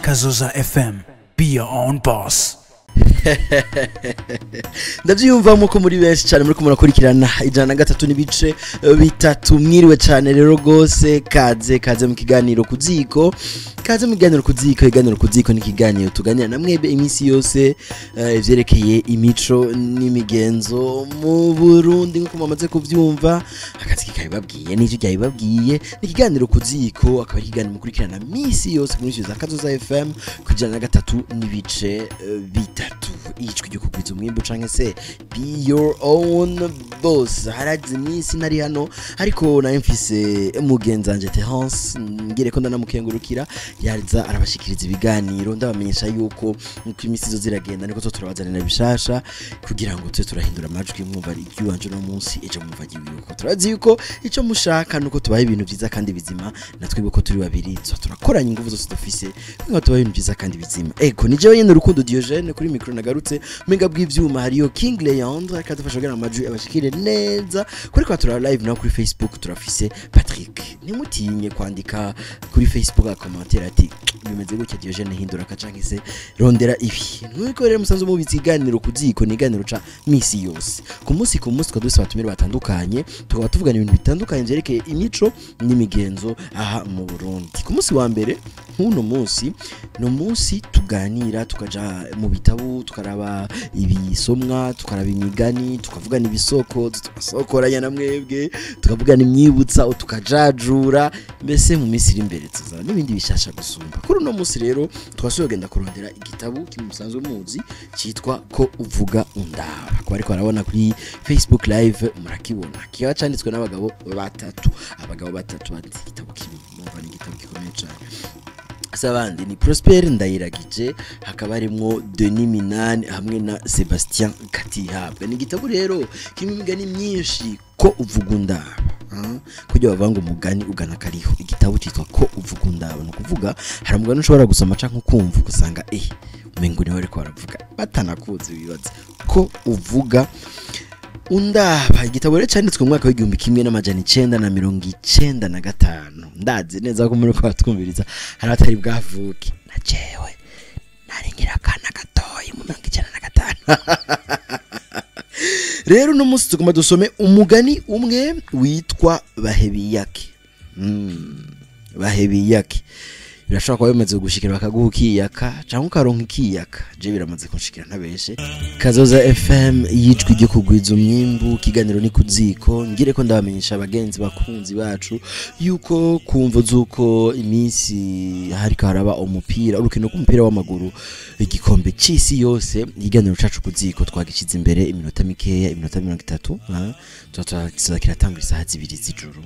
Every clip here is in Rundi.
Kazoza FM. Be your own boss. Ndabyiyumvamo ko muri benshi cyane muri murakurikirana 103.3. Mwiriwe cyane rero rwose, kaze kaze mu kiganiro ku ziko, kaze mu kiganiro ku ziko. Ikiganiro ku ziko ni ikiganiro tuganira na mwebwe iminsi yose ivyerekeye imico n'imigenzo mu Burundi, nk'uko mumaze kuvyumva akazi kikabibabwiye n'icyo ryabibabwiye. Ni ikiganiro ku ziko, akaba ari ikiganiro mukurikirana minsi yose kuri za Kazoza FM ku 103.3. Ijwi ryo kugwiza umwimbu canke se be your own boss. Haragize iminsi ntari hano, ariko nayo mfise mugenzi wanje Terence, ngire ko ndanamukengurukira, yaza arabashikiriza ibiganiro. Ndabamenyesha yuko uko iminsi zo ziragenda niko turabazanira bishasha kugira ngo tuze turahindura amajwi, mwumva iry'iwanje no munsi, ejo mwumva iry'iwiwe. Turazi yuko ico mushaka nuko tubaha ibintu vyiza kandi bizima, natwe ko turi babiri tuza turakoranya ingufu zose dufise kugira ngo tubahe ibintu vyiza kandi bizima. Eko ni jewe nyene Rukundo Diogene kuri micro nagarutse, muhinga bw'ivyuma hariyo King Leandre akadufasha kugira ngo amajwi abashikire neza. Kuri kwa tura live naho kuri Facebook turafise Patrick, ntimutinye kwandika kuri Facebook commentaire ati bimeze gutya Diogene, hindura ka canke se rondera ibi. Nuko rero musanzwe mubizi, iganiro ku ziko ni iganiro ca misi yose, ku munsi ku munsi, tukaba dufise abatumire batandukanye, tukaba tuvugana ibintu bitandukanye vyerekeye imico n'imigenzo aha mu Burundi. Ku munsi wa mbere nk'uno munsi, ni umunsi tuganira, tukaja mu bitabo, tukaraba ibisomwa, tukaraba imigani, tukavugana ibisoko, tugasokoranya na mwebwe, tukavugana imyibutsa, tukajajura. Mbese mu minsi iri imbere tuzaba n'ibindi bishasha gusumba. Kuri uno munsi rero twasubiye kugenda kurondera igitabo kimwe musanzwe muzi cyitwa Ko Uvuga Undaba. Kuba ariko barabona kuri Facebook live murakibona, kikaba canditswe n'abagabo batatu. Abagabo batatu banditse igitabo kimwe, mumva ni igitabo gikomeye cyane. Abandi ni Prosper Ndayiragije, hakaba harimwo Denis Minani hamwe na Sebastien Katihabwa. Ni igitabo rero kirimo imigani myinshi. Ko Uvuga Undaba, kugira bavuga ngo umugani ugana kariho. Igitabo cyitwa Ko Uvuga Undaba, ni ukuvuga hari umugani ushobora gusoma canke ukumva ugasanga umengo niwe ariko baravuga batanakuzi, bibaza ko uvuga undaba. Igitabo rero cyanditswe mu mwaka w'1995. Ndazi neza ko muri ko batwumviriza hari abatari bwavuke, na jewe nari ngira akana gatoyi mu 95. Rero uno munsi tugomba dusome umugani umwe witwa Bahebiyake. Bahebiyake birashobora kuba bimaze gushikira bakaguha ukiyaka cyangwa ukaronka ikiyaka. Je biramaze kunshikira ntabeshe. Kazoza FM, yijwi ryo kugwiza umwimbu, kiganiro ni kuziko. Ngire ko ndabamenyesha abagenzi bakunzi bacu yuko kumvo zuko iminsi hariko haraba umupira, urukino rw'umupira w'amaguru, igikombe c'isi yose, ikiganiro cacu kuziko twagishize imbere iminota mikeya, iminota 30. Tuba kiratangura isaha 2 z'ijoro,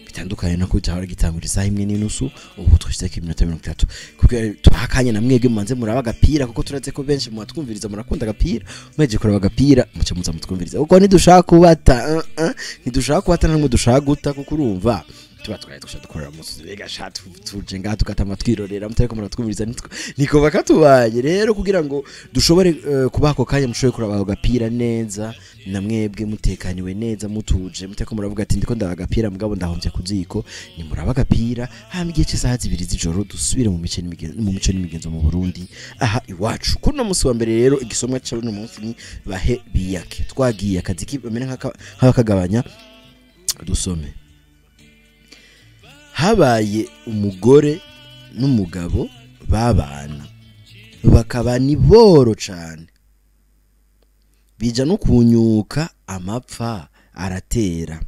bitandukanye no kujya gitangura isaha 1:30. Ubu twashyizeho iminota 30 kuko tubaha akanya na mwebwe mubanze muraba agapira, kuko turaze ko benshi mubatwumviriza murakunda agapira. Mweje kuraba agapira muce muza mutwumviriza, kuko ntidushaka kubata, ntidushaka kubata namwe dushaka guta, kuko urumva tuba twari dusha dukorera umunsi bega sha tuje ngaha tugatama twirorera mutariko muratwumviriza, niko bakatubaye. Rero kugira ngo dushobore kubaha ako kanya mushobore kuraba ako gapira neza na mwebwe mutekaniwe neza, mutuje, mutariko muravuga ati ndiko ndaba agapira mugabo ndahomvye ku ziko. Ni muraba agapira, hama igihe c'isaha 2 z'ijoro dusubire mu mico n'imigenzo, mu mico n'imigenzo mu Burundi aha iwacu. Kuri uno munsi wa mbere rero, igisomwa c'uno munsi ni Bahe Biyake. Twagiye akazi bamere nk'akagabanya dusome. Habaye umugore n'umugabo babana, bakaba ni boro cane, bija no kunyuka amapfa aratera,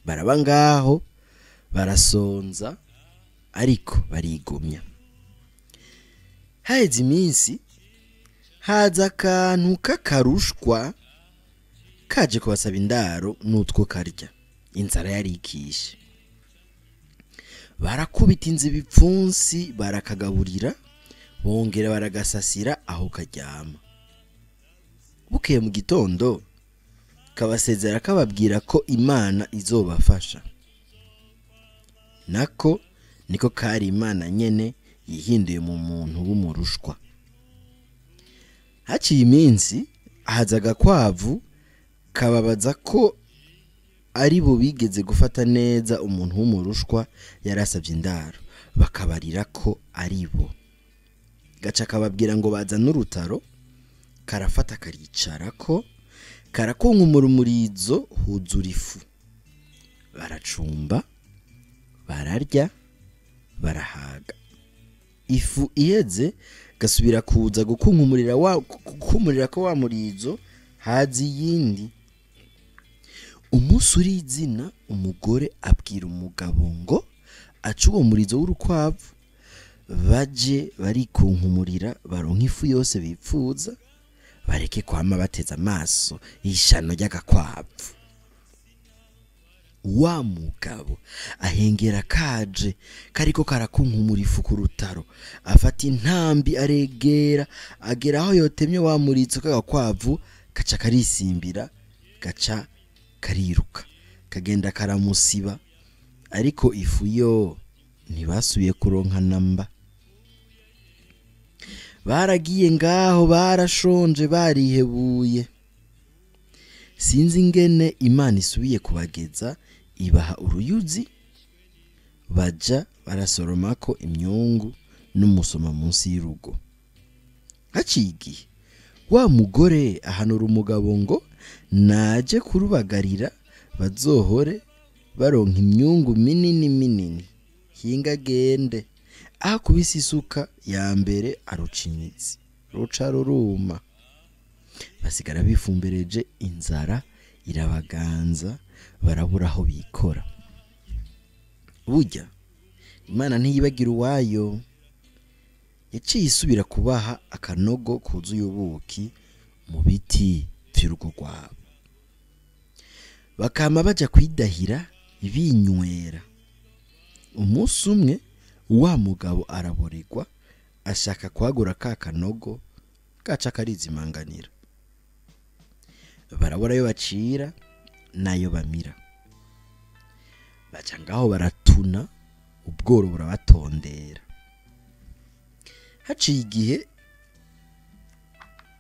baraba ngaho barasonza ariko barigomya. Haheze iminsi haza akantu k'akarushwa kaje kubasaba indaro n'utwo karya, inzara yarikishe. Barakubita inzu ibipfunsi, barakagaburira, bongera baragasasira aho karyama. Bukeye mu gitondo kabasezera, kababwira ko Imana izobafasha. Nako niko kari Imana nyene yihinduye mu muntu w'umurushwa. Haciye iminsi haza agakwavu kababaza ko ari bo bigeze gufata neza umuntu w'umurushwa yarasabye indaro, bakabarira ko ari bo. Gaca kababwira ngo bazane urutaro, karafata karicarako, karakunkumura umurizo, huzura ifu. Baracumba, bararya, barahaga. Ifu iheze, gasubira kuza gukunkumurira wa gukumurira ko wa murizo, haza iyindi. Umunsi urizina, umugore abwira umugabo ngo ace uwo murizo w'urukwavu, baje barikunkumurira baronka ifu yose bipfuza, bareke kwama bateze amaso ishano ry'agakwavu. Wa mugabo ahengera kaje kariko karakunkumura ifu ku rutaro, afata intambi aregera, agera aho yotemye wa murizo k'agakwavu, gaca karisimbira, gaca kariruka, kagenda karamusiba. Ariko ifu yo ntibasubiye kuronka namba. Baragiye ngaho barashonje, barihebuye. Sinzi ingene Imana isubiye kubageza, ibaha uruyuzi, baja barasoromako imyungu n'umusoma munsi y'urugo. Haciye igihe, wa mugore ahanura umugabo ngo naje kurubagarira bazohore baronka imyungu minini minini. Hinga gende. Akubise isuka ya mbere aruca imitsi, ruca ruruma. Basigara bifumbereje, inzara irabaganza, barabura aho bikora. Burya Imana ntiyibagira uwayo, yaciye isubira kubaha akanogo kuzuye ubuki mu biti vy'urugo rwabo. Bakama baja kwidahira binywera. Umunsi umwe wa mugabo araboregwa, ashaka kwagura ka kanogo, gaca karizimanganira. Barabura ayo bacira nayo bamira. Baca ngaho baratuna, ubworo burabatondera. Haciye igihe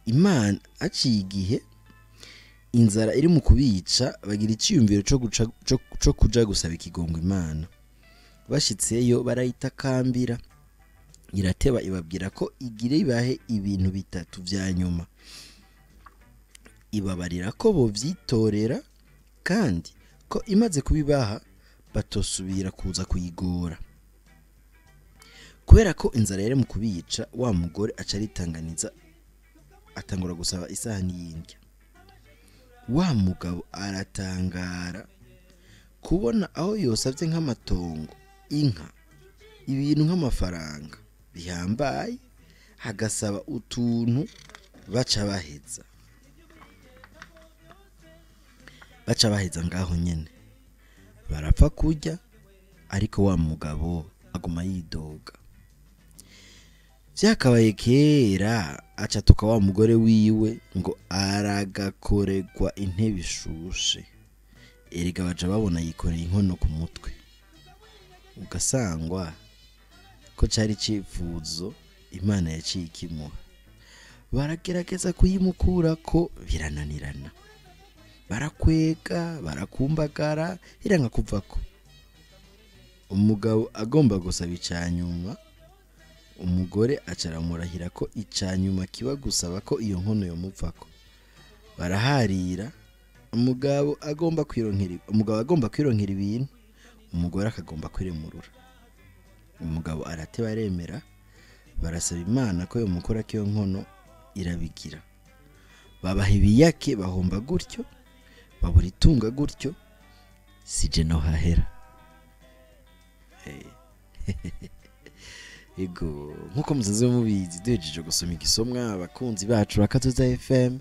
Imana, haciye igihe inzara iri mu kubica, bagira iciyumviro co kuja gusaba ikigongo Imana. Bashitseyo barayitakambira, irateba ibabwira ko igire ibahe ibintu bitatu vya nyuma. Ibabarira ko bovyitorera, kandi ko imaze kubibaha batosubira kuza kuyigora. Kubera ko inzara yari mu kubica, wa mugore aca aritanganiza, atangura gusaba isahani y'indya. Wa mugabo aratangara kubona aho yosavye nk'amatongo, inka, ibintu nk'amafaranga bihambaye, hagasaba utuntu baca baheza. Baca baheza ngaho nyene. Barapfa kurya, ariko wa mugabo aguma yidoga. Vyakabaye kera, aca tuka wa mugore wiwe ngo aragakoregwa intebe ishushe. Erega baca babona yikoreye inkono ku mutwe. Ugasangwa ko cari icifuzo Imana yaciye ikimuha. Baragerageza kuyimukurako birananirana. Barakwega, barakumbagara, iranga kuvako. Umugabo agomba gusaba icanyuma, umugore acaramurahira ko icanyuma kiba gusaba ko iyo nkono yomuvako. Baraharira, umugabo agomba kwironkera ibintu, umugore akagomba kwiremurura. Umugabo arateba aremera, barasaba Imana ko yomukora ko iyo nkono irabigira. Babaha ibiyake bahomba gutyo, babura itunga gutyo, sije no hahera. Ego, nkuko musanzwe mubizi, duhejeje gusoma igisomwa, abakunzi bacu ba Kazoza FM,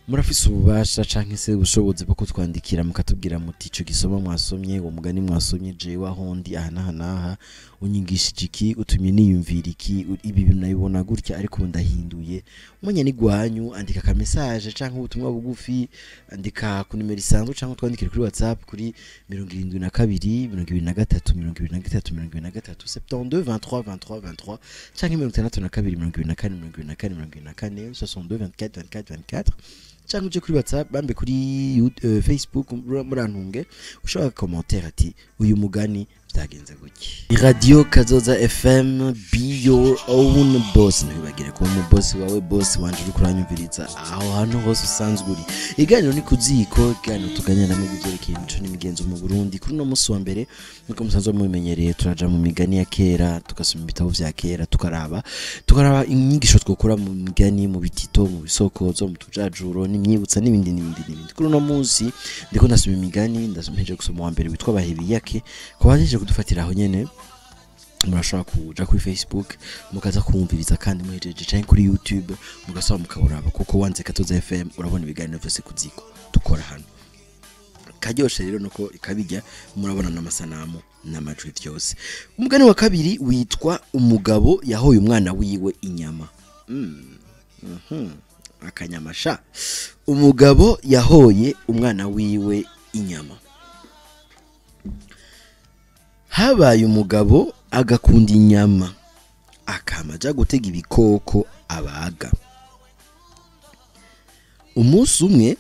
murafise ububasha canke se ubushobozi bwo kutwandikira mukatubwira muti ico gisoma mwasomye, uwo mugani mwasomye, jewe aho ndi aha n'aha n'aha, unyigishije iki, utumye niyumvira iki, ibi bintu nabibona gutya ariko ubu ndahinduye. Umwanya ni gwanyu, andika ka message canke ubutumwa bugufi, andika ku nimero isanzwe canke twandikire kuri WhatsApp kuri 72 23 23 23 72 23 23 23 canke 62 24 24 24 62 24 24 24 cyangwa uje kuri WhatsApp bambe kuri Facebook murantunge ushaka commentaire ati uyu mugani Byagenze gutya. Radio Kazoza FM, be your own boss. Ntibagire kuba umu boss wawe, boss wanje uri kuranyumviriza aho hantu hose usanzwe uri. Iganiro ni kuziko, iganiro tuganira namwe ibyerekeye imico n'imigenzo mu Burundi. Kuri uno munsi wa mbere, nkuko musanzwe mubimenyereye, turaja mu migani ya kera, tugasoma ibitabo vya kera, tukaraba inyigisho twokura mu migani, mu bitito, mu bisokozo, mu tujajuro n'imyibutsa n'ibindi n'ibindi n'ibindi. Kuri uno munsi ndiko ndasoma imigani, ndasomeje gusoma wa mbere witwa Bahebiyake. Ku baje kudufatira aho nyene, murashobora kuja kuri Facebook mukaza kumviriza, kandi muhejeje, canke kuri YouTube mugasaba mukaburaba, kuko wanze Kazoza FM urabona ibiganiro vyose kuziko dukora hano. Karyoshe rero nuko ikabijya murabona n'amasanamu n'amajwi vyose. Umugani wa kabiri witwa Umugabo yahoye umwana wiwe inyama. Akanyama sha. Umugabo yahoye umwana wiwe inyama. Habaye umugabo agakunda inyama, akama aja gutega ibikoko abaga. Umunsi umwe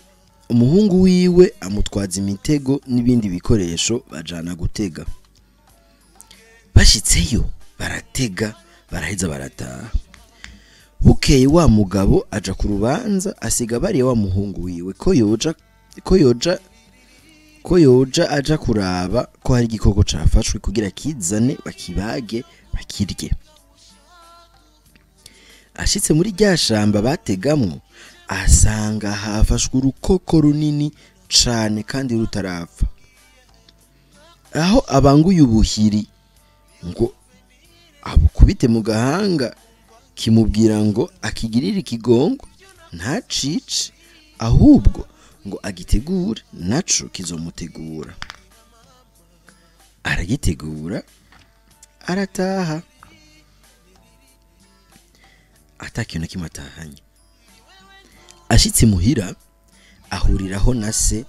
umuhungu wiwe amutwaza imitego n'ibindi bikoresho, bajana gutega. Bashitseyo baratega, baraheza barataha. Bukeye wa mugabo aja ku rubanza, asiga bariye wa muhungu wiwe ko yoja aja kuraba ko hari igikoko cafashwe kugira kizane bakibage bakirye. Ashitse muri rya shamba bategamwo, asanga hafashwe urukoko runini cane kandi rutarapfa. Aho abanguye ubuhiri ngo abukubite mu gahanga, kimubwira ngo akigirire ikigongo ntacice, ahubwo ngo agitegure naco kizomutegura. Aragitegura, arataha ata kintu na kimwe atahanye. Ashitse muhira ahuriraho na se,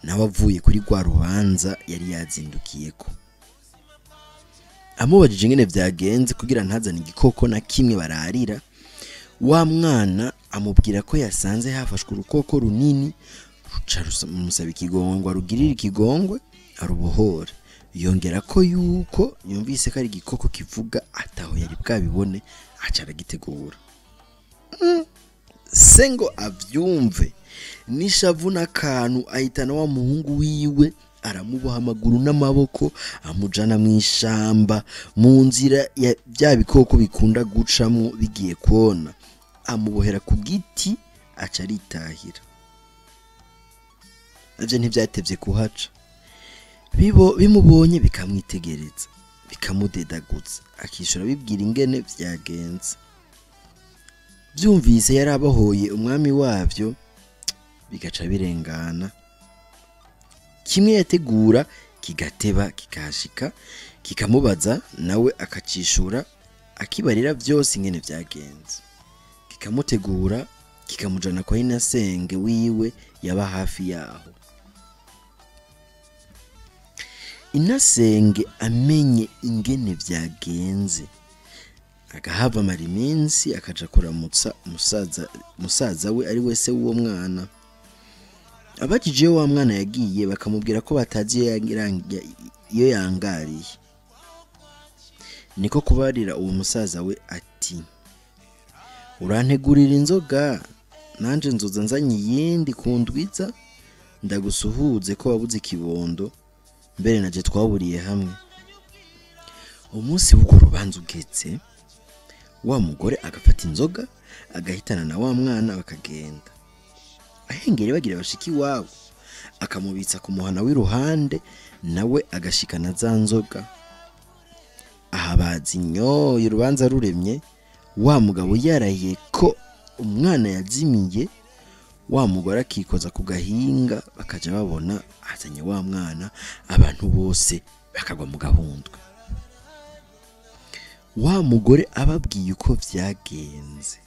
nawe avuye kuri rwa rubanza yari yazindukiyeko. Amubajije ingene vyagenze kugira ntazane igikoko na kimwe bararira, wa mwana amubwira ko yasanze hafashwe urukoko runini, ruca rumusaba ikigongwe arugirira ikigongwe arubohore. Yongera ko yuko yumvise ko ari igikoko kivuga ataho yari bwabibone, aca aragitegura. Se ngo avyumve n'ishavu n'akantu, ahitana wa muhungu wiwe, aramuboha amaguru n'amaboko, amujana mw'ishamba mu nzira ya bya bikoko bikunda gucamwo bigiye kwona, amubohera ku giti, aca aritahira. Navyo ntivyatevye kuhaca. Bibo bimubonye bikamwitegereza, bikamudedaguza, akishura bibwira ingene vyagenze. Vyumvise yarabohoye umwami wavyo, bigaca birengana. Kimwe yategura kigateba kikahashika, kikamubaza, nawe akacishura akibarira vyose ingene vyagenze. Kikamutegura, kikamujana kwa inasenge wiwe yaba hafi yaho. Inasenge amenye ingene vyagenze, agahava amara iminsi, akaja kuramutsa musaza we ari we se w'uwo mwana. Abajije iyo wa mwana yagiye, bakamubwira ko batazi iyo yangariye. Niko kubarira uwo musaza we ati: "Urantegurira inzoga, nanje nzoza nzanye iyindi kundwiza ndagusuhuze ko wabuze ikibondo, mbere naje twaburiye hamwe." Umunsi w'urwo rubanza ugeze, wa mugore agafata inzoga, agahitana na wa mwana, bakagenda. Ahengere bagira bashiki iwabo, akamubitsa ku muhana w'iruhande, nawe agashikana za nzoga. Aha bazinyoye urubanza ruremye, wa mugabo yarahiye ko umwana yazimiye. Wa mugore akikoza ku gahinga, bakaja babona azanye wa mwana, abantu bose bakagwa mu gahundwe. Wa mugore ababwiye uko vyagenze,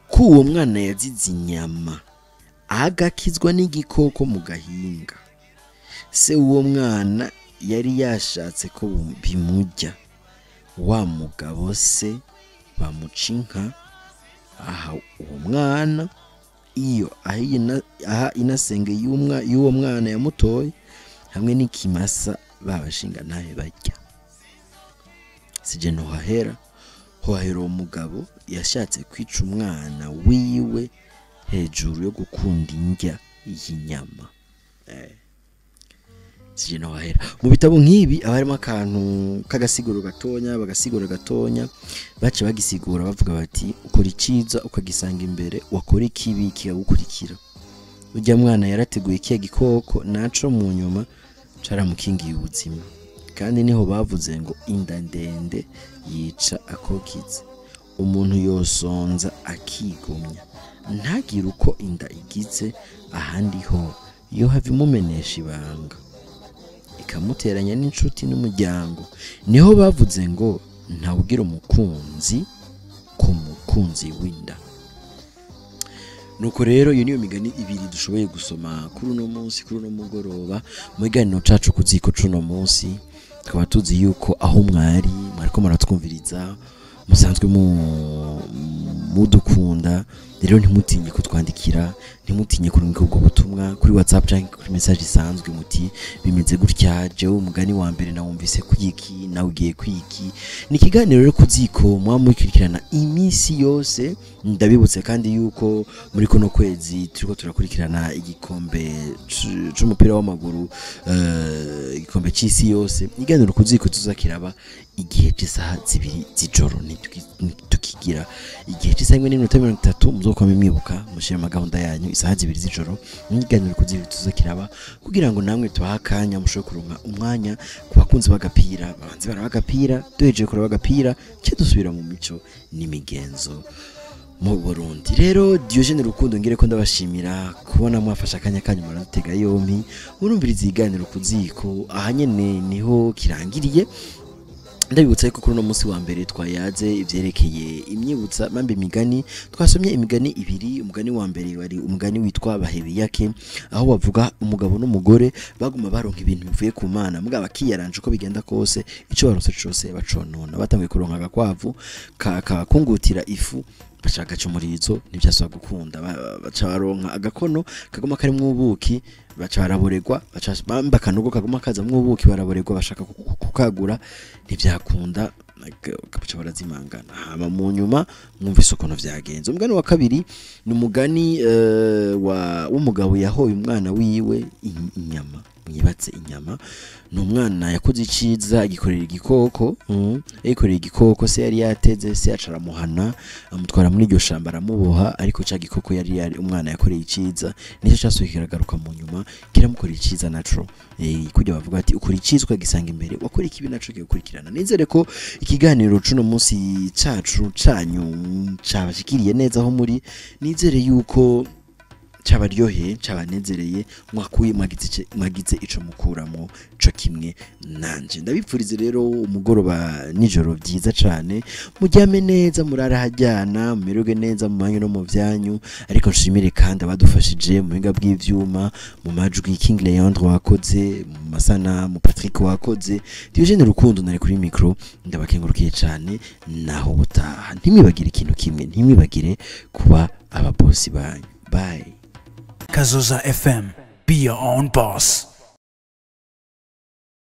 ko uwo mwana yazize inyama agakizwa n'igikoko mu gahinga, se uwo mwana yari yashatse ko bimurya. Wa mugabo se bamuca inka, aha uwo mwana iyo aha inasenge y'uwo mwana yamutoye hamwe n'ikimasa babashinga ntahe barya. Sije ntohahera, hohahera uwo mugabo yashatse kwica umwana wiwe hejuru yo gukunda indya y'inyama. Sije ntohahera. Mu bitabo nk'ibi aba harimo akantu k'agasiguro gatonya, bagasigura gatonya, baca bagisigura bavuga bati ukora iciza ukagisanga imbere, wakora ikibi kikagukurikira. Urya mwana yarateguye kiya gikoko naco mu nyuma caramukingiye ubuzima. Kandi niho bavuze ngo inda ndende yica akokize. Umuntu yosonza akigumya, ntagire uko inda igize, ahandi ho yohava imumenesha ibanga, ikamuteranya n'inshuti n'umuryango. Niho bavuze ngo ntawugira umukunzi ku mukunzi w'inda. Nuko rero iyo niyo migani ibiri dushoboye gusoma kuri uno munsi, kuri uno mugoroba, mu kiganiro cacu ku ziko c'uno munsi. Tukaba tuzi yuko aho mwari mwariko muratwumviriza musanzwe mudukunda, rero ntimutinye kutwandikira, ntimutinye kurungika ubwo butumwa kuri WhatsApp canke kuri message isanzwe, muti bimeze gutya, jewe umugani wa mbere nawumvise kwiki, nawe ugiye kwiki. Ni ikiganiro rero ku ziko muba mukurikirana iminsi yose. Ndabibutse kandi yuko muri kuno kwezi turiko turakurikirana igikombe c'umupira w'amaguru, igikombe c'isi yose. Ikiganiro ku ziko tuzakiraba igihe c'isaha 2 z'ijoro, ntitukigira igihe c'isaha 1:30. Muzokwame mwibuka mushire amagahunda yanyu isaha 2 z'ijoro, ikiganiro ku ziko tuzakiraba kugira ngo namwe tubahe akanya mushobore kuronka umwanya ku bakunzi b'agapira, babanze baraba agapira, duhejeje kuraba agapira cyo dusubira mu mico n'imigenzo mu Burundi. Rero Diogene Rukundo ngire ko ndabashimira kubona mwafasha akanya kanyu muradutega yompi, murumviriza ikiganiro ku ziko. Aha nyene niho kirangiriye. Ndabibutsa yuko kuri uno munsi wa mbere twayaze ivyerekeye imyibutsa mambe imigani. Twasomye imigani ibiri. Umugani wa mbere wari umugani witwa Bahebiyake, aho bavuga umugabo n'umugore baguma baronka ibintu bivuye ku Mana, mugabo bakiyaranje uko bigenda kose, ico baronse cose baconona. Batanguye kuronka agakwavu kakungutira ifu, baca bagaca umurizo, ntivyasaba gukunda. Baca baronka agakono kaguma karimwo ubuki, baca baraboregwa, baca bamba akanogo kaguma kazamwo ubuki, baraboregwa, bashaka kukagura ntivyakunda, baca barazimangana. Hama mu nyuma mwumvise ukuntu vyagenze. Umugani wa kabiri ni umugani w'umugabo yahoye umwana wiwe inyama. Mwibatse inyama, ni umwana yakoze iciza agikorera igikoko, agikorera igikoko se yari yateze, se acaramuhana amutwara muri iryo shamba aramuboha, ariko ca gikoko yari umwana yakoreye iciza nicyo casubiye kiragaruka mu nyuma kiramukorera iciza naco. Kujya bavuga ati ukora iciza ukagisanga imbere, wakora ikibi naco kigakurikirana. Nizere ko ikiganiro cuno munsi cacu canyu cabashikiriye neza aho muri, nizere yuko cabaryoheye, cabanezereye, mwakuye mwagize ico mukuramo co kimwe nanje. Ndabipfurize rero umugoroba nijoro byiza cane, muryame neza, murara hajyana, mumererwe neza mu manyu no mu vyanyu. Ariko nshimire kandi abadufashije mu buhinga bw'ivyuma, mu majwi King Leandre wakoze, mu masanamu Patrick wakoze, Diogene Rukundo nari kuri micro, ndabakengurukiye cane. Naho butaha, ntimwibagire ikintu kimwe, ntimwibagire kuba ababosi banyu. Bye. Kazoza FM, be your own boss.